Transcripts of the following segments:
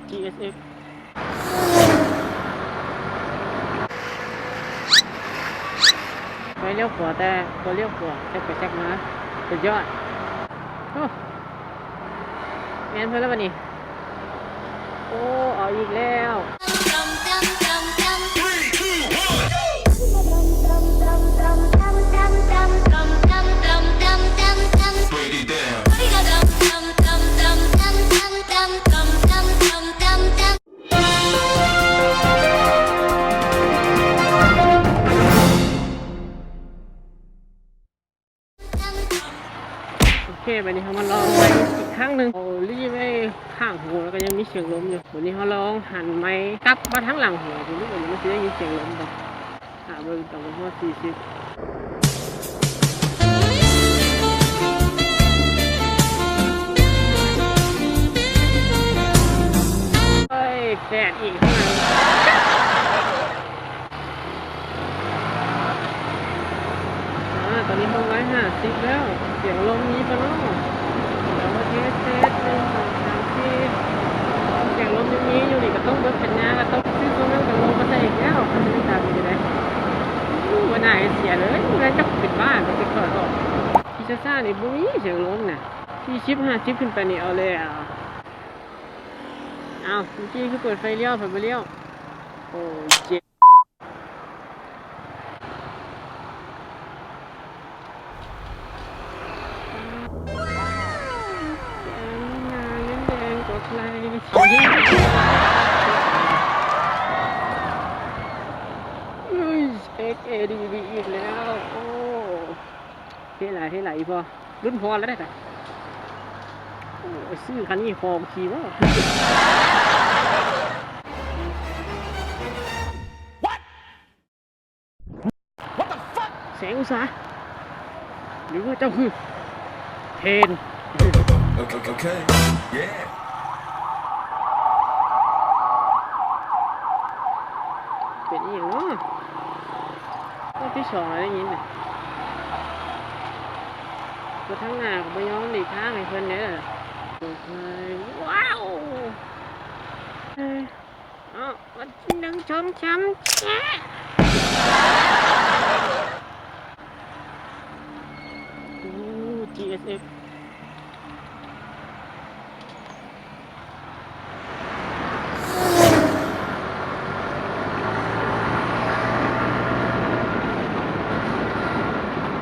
ຈີເອສເອັກ ໄຟລ້ຽວຂວາ ແຕ່ບໍ່ລ້ຽວຂວາ ແຊກໄປແຊກມາ ສຸດຍອດ. ໂອ້ ແມ່ນເພິ່ນແລ້ວບັດນີ້. ໂອ້ ເອົາອີກແລ້ວ. ໂອເຄ ບາດນີ້ເຮົາມາລອງໄມອີກຄັ້ງໜຶ່ງ. ເອົາລີໄວ້ຂ້າງຫູ ແລ້ວກໍຍັງມີສຽງລົມຢູ່. ບາດນີ້ເຮົາລອງຫັນໄມກັບມາທາງຫຼັງຫູເບິ່ງດູ ວ່າມັນຊິໄດ້ຍິນສຽງລົມບໍ່. ຖ້າເບິ່ງຕອນຮອດສີ່ສິບ. ໂອ້ຍ ແປດອີກ. ອາ ຕອນນີ້ເຮົາຮ້ອຍຫ້າສິບແລ້ວ. ສຽງລົມມີບໍ່ເນາະ? ດຽວມາເທສ ເທສ ໜຶ່ງ ສອງ ສາມ ສີ່ ສຽງລົມຍັງມີຢູ່ນີ້ ກໍຕ້ອງເບິ່ງສັນຍານ ກໍຕ້ອງຊື້ໂຊນັ້ນກັບລົມມາໃສ່ອີກແລ້ວ. ຄັນມີຕາມນີ້ກໍໄດ້. ໂອ້ ບໍ່ໜ້າເຮັດເສຍເລີຍ. ແມ່ນຈັກເປັນບ້າບໍ່ ຊິເປີດອອກ. ຂີ່ຊ້າໆນີ້ບໍ່ມີສຽງລົມນະ. ສີ່ສິບ ຫ້າສິບຂຶ້ນໄປນີ້ເອົາແລ້ວ. ອ້າວ ເມື່ອກີ້ຄືເປີດໄຟລ້ຽວ ໄຟບໍ່ລ້ຽວ. ໂອ້ ເຈັບ. ແດງໆ ກໍໄລ່. ໂອ້ຍ ເອັກເອດີບີ ອີກແລ້ວ. ໂອ້ ເທ່ຫຼາຍ ເທ່ຫຼາຍ ອີ່ພໍ່. ລຸ້ນພໍ່ແລ້ວເດ້. ໂອ້ຍ ຊື້ຄັນນີ້ພໍ່ຂີ່ບໍ່? What? What the fuck? ແສງອຸດສາ ຫຼືວ່າເຈົ້າຄືເທນ? ໂອເຄ ໂອເຄ ເຢ. ເປັນອີ່ຫຍັງເນາະ? ຮອບທີສອງແລ້ວໄດ້ຍິນນະ. ລົດທາງໜ້າກໍບໍ່ຍອມຫຼີກທາງໃຫ້ເພິ່ນເດ້. ໂອເຄ ວ້າວ ເອີ ເອົາ ໜຶ່ງ ສອງ ສາມ ແຊະ. ໂອ້ ຈີເອສເອັກ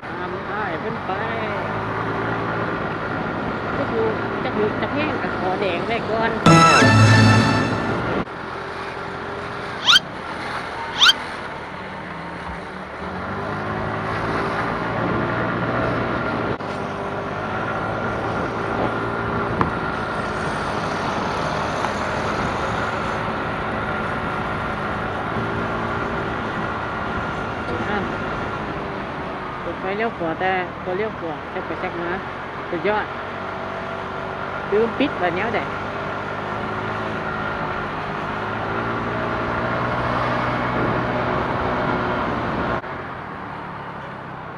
ຕາມອ້າຍເພິ່ນໄປ. ຈັກຢູ່ ຈັກເລິກຈັກແຮງກໍຂໍແດງໄວ້ກ່ອນ. ອ້າວ ເປີດໄຟລ້ຽວຂວາ ແຕ່ບໍ່ລ້ຽວຂວາ ແຊກໄປແຊກມາ. ສຸດຍອດ. ລືມປິດວ່າແນວໃດ.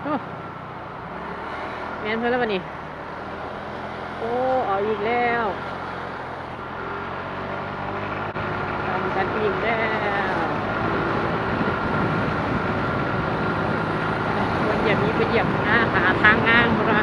ໂອ້ ແມ່ນເພິ່ນແລ້ວບັດນີ້. ໂອ້ ເອົາອີກແລ້ວ. ຕຳກັນອີກແລ້ວ. ຄົນຢາກມີໄປຢຽບໜ້າຂາທາງງາມພຸ້ນວ່າ.